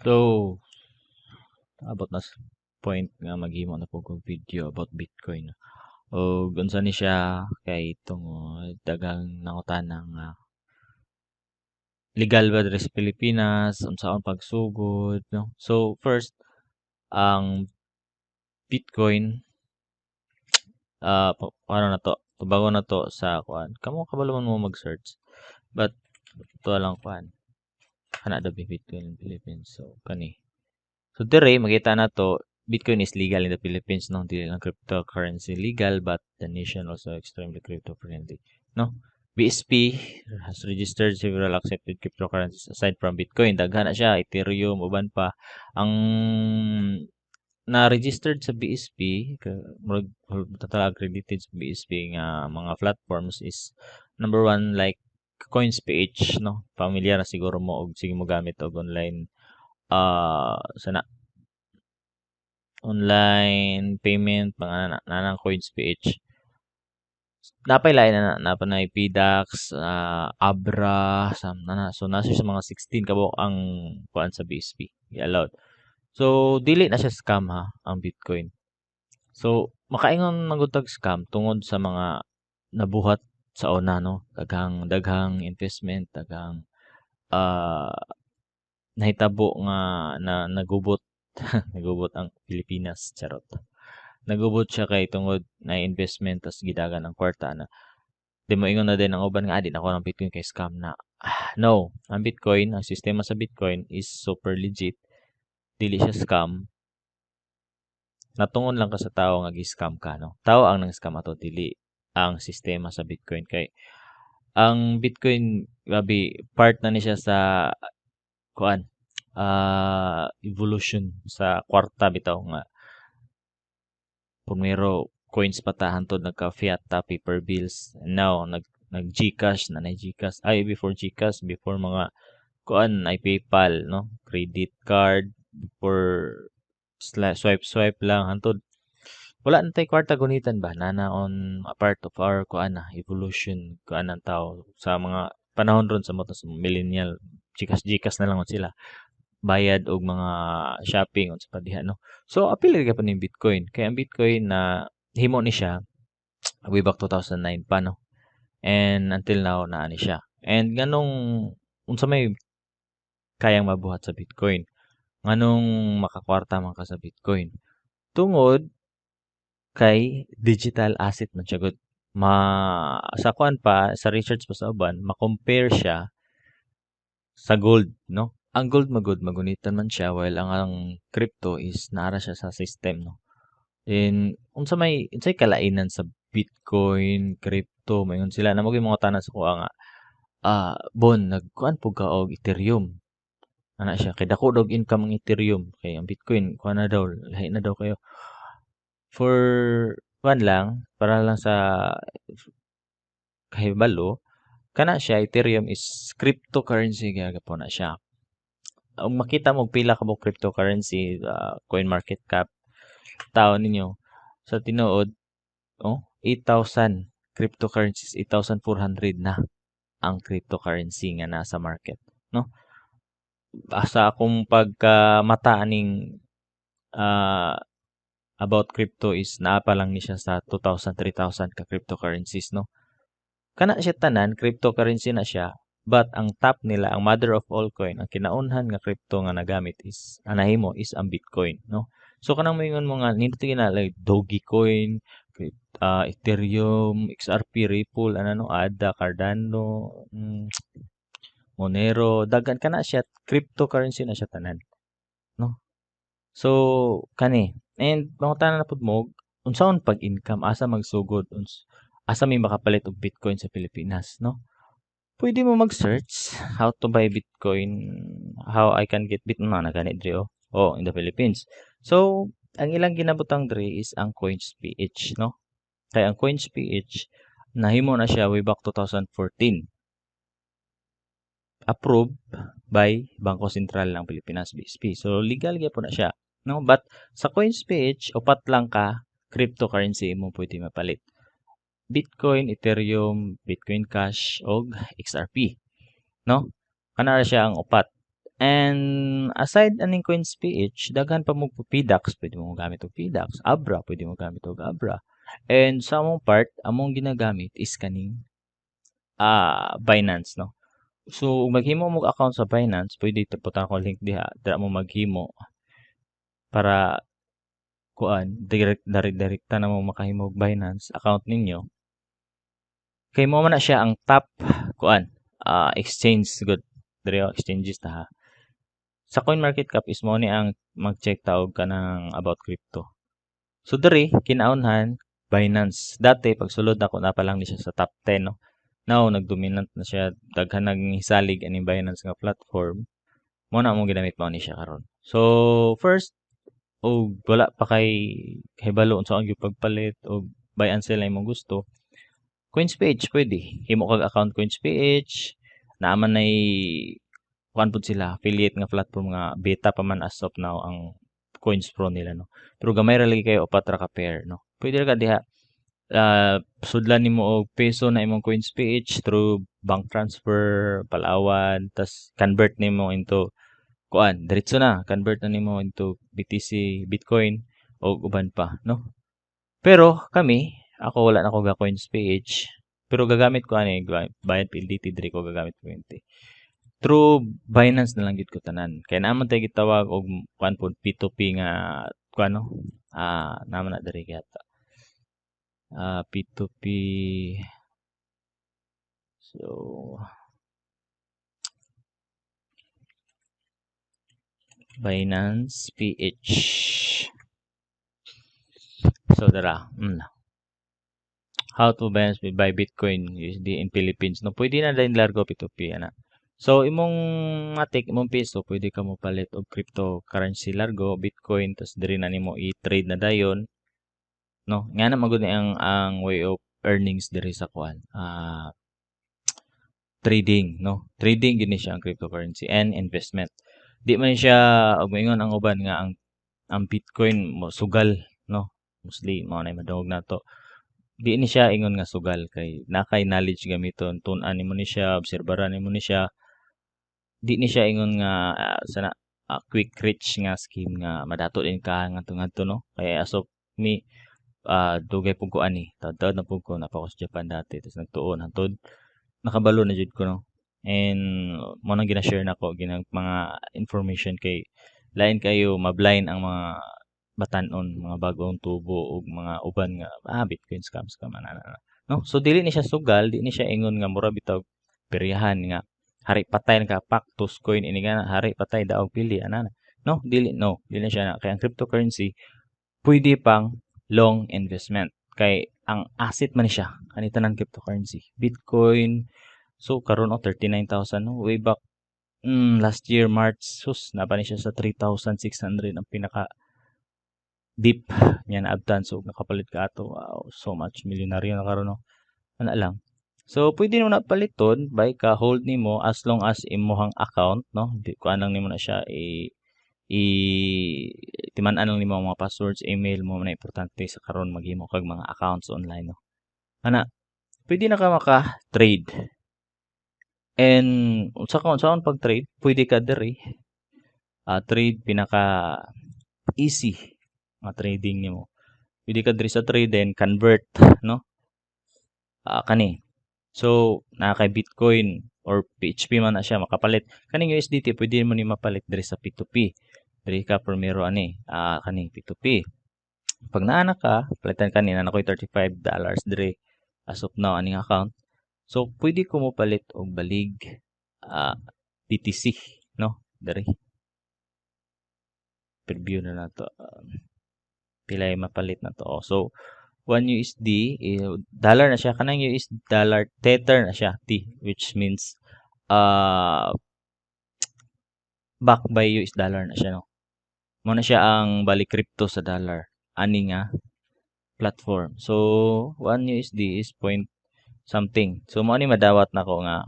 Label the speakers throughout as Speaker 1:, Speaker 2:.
Speaker 1: So, abot na sa point nga maghimo na pud kog video about Bitcoin. Og unsa ni siya kay tungod daghang nangutana nga legal ba diri sa Pilipinas, unsaon pagsugod, no? So first, ang Bitcoin, ano na to, tubagon na to sa kuan. Kamo kabalo man mo mag-search. But ito lang kuan. Kana daw Bitcoin in Philippines. So kani. So dire makita na to, Bitcoin is legal in the Philippines, no? Dili lang cryptocurrency legal, but the nation also extremely crypto friendly, no? BSP has registered several accepted cryptocurrencies aside from Bitcoin. Daghan na siya, Ethereum, uban pa. Ang na-registered sa BSP, murag total accredited sa BSP nga mga platforms is number one, like CoinsPH, no? Familiar na siguro mo og sige mo gamit og online sana online payment mga nanang CoinsPH. Napay lain na napa na PDAX, Abra, sa nana. So nasa sa mga 16 kabuok ang kuan sa BSP gi-allowed. So dili na siya scam ha ang Bitcoin. So makaingon man gud tag scam tungod sa mga nabuhat sa una, no. Daghang daghang investment, daghang nahitabo nga na nagubot nagubot ang Pilipinas, charot. Nagubot siya kay tungod na investment tas gidagan ang kwarta na. Di mo ingon na din ang uban nga di na ko ng Bitcoin kay scam na. Ah, no, ang Bitcoin, ang sistema sa Bitcoin is super legit. Dili siya scam. Natungon lang ka sa tao nga gi-scam ka, no. Tao ang nang scam ato, dili ang sistema sa Bitcoin, kay ang Bitcoin grabe part na ni siya sa kuan, evolution sa kwarta bitaw nga primero coins pa ta hantod nagka fiat ta, paper bills. Now nag GCash na, na GCash, ay, before GCash, before mga kuan ay PayPal, no, credit card, before swipe swipe lang hantod wala na tay kwarta gunitan ba nana on a part of our kuan na evolution kuan ang tao sa mga panahon ron sa mga sa millennial, GCash GCash na lang sila bayad og mga shopping unsa pa diha, no? So apil ra gyapon ning Bitcoin kay ang Bitcoin na himo ni siya way back 2009 pa, no, and until now naa ni siya. And nganong unsa may kayang mabuhat sa Bitcoin, nganong makakwarta man ka sa Bitcoin? Tungod kay digital asset man siya gud. Ma sa kuan pa, sa research pa sa uban, ma-compare siya sa gold, no? Ang gold magud magunitan man siya, while ang crypto is naa ra siya sa system, no? Then unsa may unsay kalainan sa Bitcoin, crypto? Maingon sila na mo mga tanan sa kuha nga bon nagkuan pud ka og Ethereum ana siya kay dako daw income ang Ethereum, kay ang Bitcoin kuan na daw, lahi na daw kayo. For kuan lang, para lang sa kahibalo, kana siya Ethereum is cryptocurrency gyapon na siya. Ug makita mo pila ka buok cryptocurrency, coin market cap tao ninyo sa tinuod, oh, 8,000 cryptocurrencies, 8,400 na ang cryptocurrency nga nasa market, no? Sa akong pagkamata aning about crypto is naa pa lang ni siya sa 2,000 3,000 ka cryptocurrencies, no? Kana siya tanan cryptocurrency na siya, but ang top nila, ang mother of all coin, ang kinaunhan nga crypto nga nagamit is nahimo is ang Bitcoin, no? So kanang moingon mo nga nindot na like Dogecoin, Ethereum, XRP, Ripple, ano no, ADA, Cardano, Monero, daghan kana siya cryptocurrency na siya tanan, no? So kani and mangutana na pud mo unsaon pag-income, asa magsugod, asa may makapalit og Bitcoin sa Pilipinas, no? Pwede mo mag-search how to buy Bitcoin, how I can get Bitcoin na gani diri, oh. Oh, in the Philippines. So, ang ilang ginabutang diri is ang CoinsPH, no? Kay ang CoinsPH nahimo na siya way back 2014. Approved by Bangko Sentral ng Pilipinas, BSP. So legal gyapon na siya, no? But sa CoinsPH, upat lang ka cryptocurrency imo pwede mapalit. Bitcoin, Ethereum, Bitcoin Cash ug XRP, no? Kana ra siya ang upat. And aside aning Coins PH, daghan pa mo PDAX, pwede mo gamit og PDAX, Abra, pwede mo gamit og Abra. And sa among part, among ginagamit is kaning Binance, no. So maghimo mo account sa Binance, pwede butang ko link diha, dira mo maghimo para kuan direct direct direkta na mo makahimo og Binance account ninyo. Kay mao man na siya ang top kuan exchange gud diri, exchanges ta ha. Sa CoinMarketCap is mao ni ang mag-check ta og kanang about crypto. So diri kinaunhan Binance. Dati pagsulod nako, naa pa lang ni siya sa top 10, no. Now nagdominant na siya, daghan nang hisalig aning Binance nga platform. Mao na among ginamit, mao ni siya karon. So first, og wala pa kay kahibalo unsa ang pagpalit og buy and sell na imong gusto, CoinsPH pwede. Himo kag account CoinsPH, naa man nay kuan pud sila, affiliate nga platform nga beta pa man as of now ang Coins Pro nila, no. Pero gamay ra lagi kayo, upat ra ka pair, no. Pwede ra ka diha, sudlan nimo og peso na imong CoinsPH through bank transfer, Palawan, tas convert nimo into kuan, diretso na convert na nimo into BTC, Bitcoin o uban pa, no. Pero kami, ako wala na ko ga CoinsPH, pero gagamit ko ani bayad PLDT, diri ko gagamit kuryente. Through Binance na lang gyud ko tanan. Kay naa man tay gitawag og kuan pod, P2P nga kuan, no. Naa man na diri yata. P2P. So Binance PH. So dara. How to Binance buy Bitcoin USD in Philippines. No, pwede na din largo P2P ana. So imong matik, imong piso, pwede ka mo palit og cryptocurrency largo, Bitcoin, tas diri na nimo i-trade na dayon. No, nga na magud ang way of earnings diri sa kuan. Trading, no. Trading gini siya ang cryptocurrency and investment. Di man siya og moingon ang uban nga ang Bitcoin mo sugal, no. Mostly mao na madungog nato. Di ni siya ingon nga sugal kay naa kay knowledge gamiton, tun-an nimo ni siya, obserbaran nimo ni siya. Di ni siya ingon nga sana quick rich nga scheme nga madato din ka ngadto-ngadto, no. Kay as of me, dugay pud ko ani, taud-taud na pud ko, naa pa ko sa Japan dati, tas nagtuon hantod nakabalo na jud ko, no. And mao nang gina-share nako ginang mga information kay lain kayo mablind ang mga batan-on, mga bag-ong tubo ug mga uban nga Bitcoin scam scam ana ana, no. So dili ni siya sugal, di ni siya ingon nga mura bitaw peryahan nga hari patay ka Pactus coin ini nga hari patay daog pili ana, no. Dili, no, dili na siya na kay ang cryptocurrency pwede pang long investment kay ang asset man siya kani tanan cryptocurrency, Bitcoin. So karon oh, 39,000, no. Way back last year March, sus, naa pa ni siya sa 3,600 ang pinaka deep niya naabtan. So nakapalit ka ato, wow, so much milyonaryo na karon, no, ana lang. So pwede mo na paliton, buy ka, hold nimo as long as imuhang account, no, di kuan lang nimo na siya i timan-an lang nimo ang mga passwords, email mo na importante sa karon maghimo kag mga accounts online, no. Ana, pwede na ka maka-trade. And unsa ka unsaon pag-trade, pwede ka diri trade, pinaka easy nga trading nimo. Pwede ka diri sa trade, then convert, no. Kani. So naa kay Bitcoin or PHP man na siya makapalit. Kaning USDT pwede mo ni mapalit diri sa P2P. Diri ka primero ani kaning P2P. Pag naa na ka, palitan kani na nakoy $35 diri as of now aning account. So pwede ko mo palit og balig BTC, no, diri. Preview na nato. Pilay mapalit na to. Oh, so 1 USD eh, dollar na siya, kanang US dollar tether na siya, T, which means back by US dollar na siya, no. Mo na siya ang balik crypto sa dollar ani nga platform. So 1 USD is point something. So mo ni madawat nako nga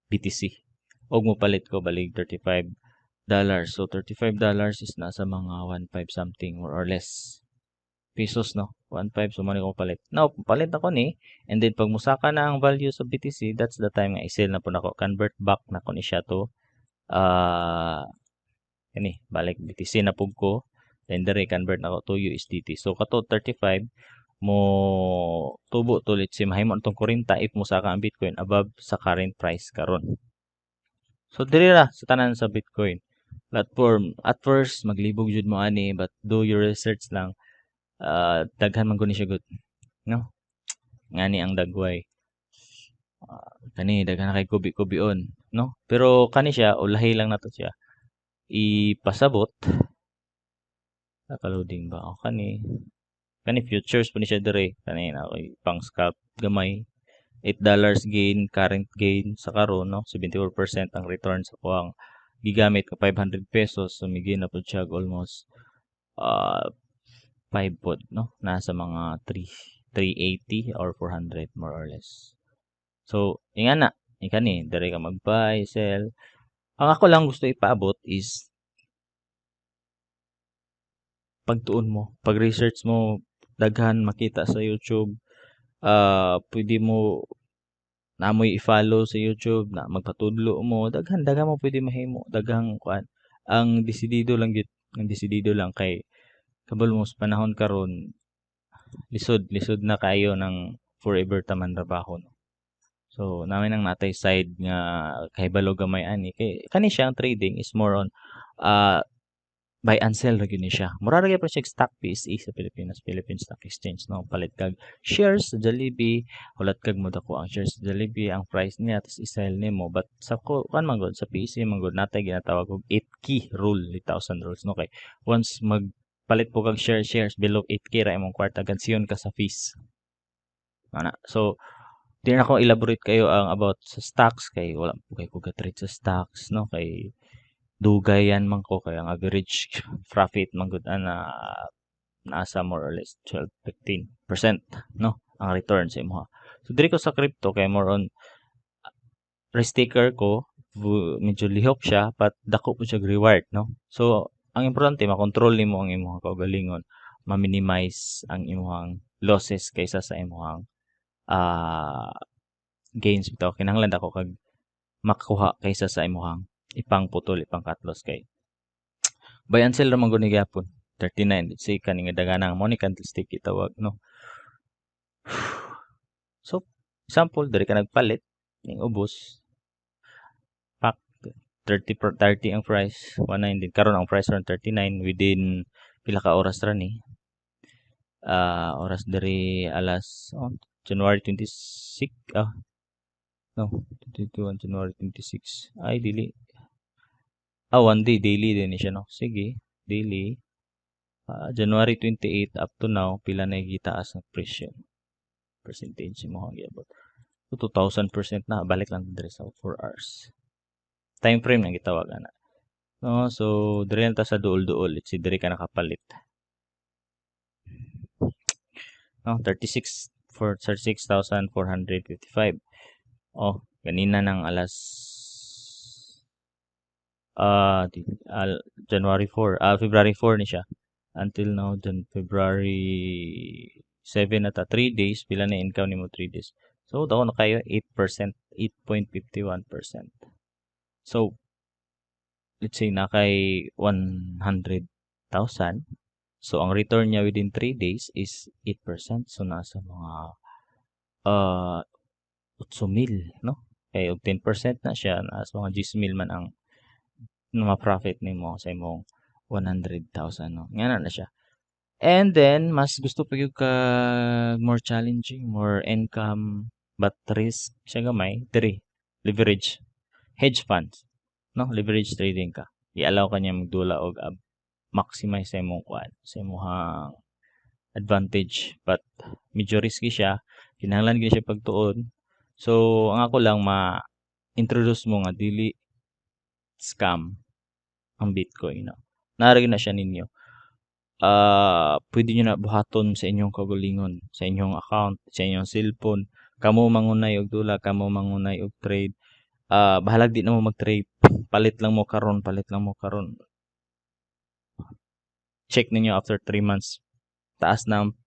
Speaker 1: BTC. Og mopalit ko balig $35. So $35 is nasa mga 1.5 something more or less pesos, no. 1.5, so mo ni ko palit. Now palit ako ni and then pag musaka na ang value sa BTC, that's the time nga i-sell na pud nako, convert back na ko ni siya to Kani balik BTC na pud ko, then diri convert nako to USDT. So kato 35 mo tubo to, let's say mahimo atong 40 if mosaka ang Bitcoin above sa current price karon. So diri ra sa tanan sa Bitcoin platform. At first maglibog jud mo ani, but do your research lang. Daghan man gud ni siya good, no? Ngani ang dagway. Kani daghan na kay kubi-kubion, no? Pero kani siya ulahi lang nato siya ipasabot. Naka-loading ba? O kani kani futures po ni siya dire. Kani na pang scalp gamay. $8 gain, current gain sa karon, no? 74% ang return sa kuang gigamit ka 500 pesos. So mi-gain na pud siya almost 5 pod, no? Nasa mga 3 380 or 400 more or less. So, ingana, ikani dire ka mag-buy, sell. Ang ako lang gusto ipaabot is pagtuon mo, pag-research mo, daghan makita sa YouTube. Pwede mo namoy i-follow sa YouTube na magpatudlo mo, daghan daghan mo pwede mahimo, daghang kuan. Ang desidido lang gyud, ang desidido lang kay kabalo mo sa panahon karon lisod lisod na kaayo ng forever ta man trabaho, no? So namin ang natay side nga kahibalo gamay ani kay kani siya ang trading is more on buy and sell ra gyud ni siya. Mura ra gyud siya stock PSE sa Pilipinas, Philippine Stock Exchange, no? Palit kag shares sa Jollibee, hulat kag modako ang shares sa Jollibee, ang price niya, tapos i-sell nimo. But sa kuan man gud, sa PSE man gud, natay ginatawag og 8K rule, 8,000 rules, no? Kay once magpalit po kag shares below 8K ra imong kwarta, gansiyon ka sa fees. Ana. So di na ako elaborate kayo ang about sa stocks kay wala po kay ko trade sa stocks, no? Kay dugayan man ko, kay ang average profit man gud ana nasa more or less 12 15%, no, ang return sa imoha. So diri ko sa crypto kay more on risk taker ko, medyo lihok siya but dako po siya reward, no? So ang importante makontrol nimo ang imong kaugalingon, ma-minimize ang imong losses kaysa sa imong gains bitaw. Kinahanglan dako kag makuha kaysa sa imong ipang putol, ipang cut loss, kay buy and sell ra man gud ni gyapon. 39, let's say kani nga daganang mo ni candlestick gitawag, no? So example, diri ka nagpalit ning ubos, pak 30 per 30 ang price, 19 din karon ang price around 39 within pila ka oras ra ni oras diri alas, oh, January 26, no, 21, January 26, ay dili, one day, daily din ni siya, no? Sige, daily. January 28 up to now, pila na gitaas ng presyo, percentage mo ang giabot? So 2,000% na. Balik lang diri sa 4 hours time frame na gitawag ana, no? So diri lang ta sa duol-duol. Let's say diri ka nakapalit, no? 36 for 36,455. Oh, ganina ng alas January 4, February 4 ni siya until now then February 7 na ta, 3 days. Pila na income nimo 3 days? So dako na kayo, 8%, 8.51%. So let's say na kay 100,000, so ang return niya within 3 days is 8%. So nasa mga 8,000, no? Kay og 10% na siya, nasa mga 10,000 man ang ma-profit nimo sa imong 100,000, no? Nga na siya. And then mas gusto pa gyud ka more challenging, more income but risk siya gamay, diri leverage hedge funds, no? Leverage trading ka, i-allow ka niya magdula og maximize sa imong kuan, sa imong advantage, but medyo risky siya, kinahanglan gyud siya pagtuon. So ang ako lang ma-introduce mo nga dili scam ang Bitcoin, no? Naa na siya ninyo. Pwede nyo na buhaton sa inyong kaugalingon, sa inyong account, sa inyong cellphone. Kamo mangunay og dula, kamo mangunay og trade. Bahalag di na mo mag-trade. Palit lang mo karon, palit lang mo karon. Check ninyo after 3 months. Taas na ang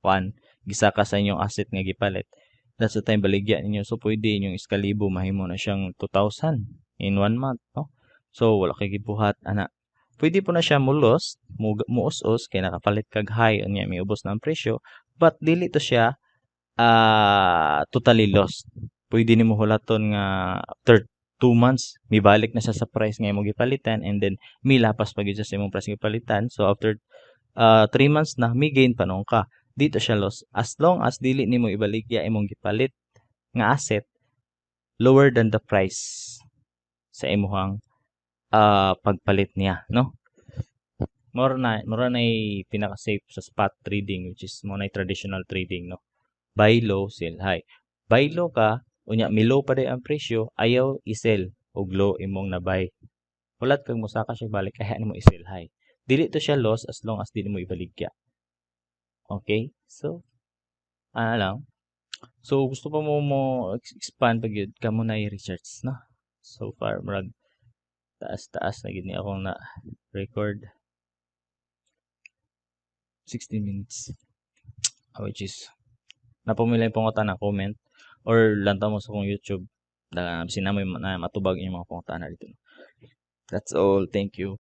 Speaker 1: kuan, gisaka sa inyong asset nga gipalit. That's the time baligya ninyo. So pwede inyong iskalibo mahimo na siyang 2,000 in 1 month, no? So wala kay gibuhat ana. Pwede po na siya mo loss, mo muus-us kay nakapalit kag high, unya miubos na ang presyo, but dili to siya totally lost. Pwede nimo hulaton nga after 2 months mibalik na siya sa price nga imong gipalitan and then milapas pa gyud siya sa imong price nga gipalitan. So after 3 months na, mi gain pa nuon ka. Dito siya loss as long as dili nimo ibaligya imong gipalit nga asset lower than the price sa imuhang pagpalit niya, no? Mura na pinaka safe sa spot trading, which is mo na traditional trading, no? Buy low, sell high. Buy low ka, unya mi-low pa ang presyo, ayaw i-sell og low imong na-buy. Hulat kag mosaka siya balik, kaya nimo i-sell high. Dili to siya loss as long as dili mo ibaligya. Okay? So, ano lang. So, gusto pa mo mo expand pag yun, kamo na i-research, no? So far, murag taas-taas na gid ni akong na record. 16 minutes. Which is, napamilay pangutana, comment or lantaw mo sa akong YouTube. Dala, bisin na mo na matubag inyong mga pangutana dito. That's all. Thank you.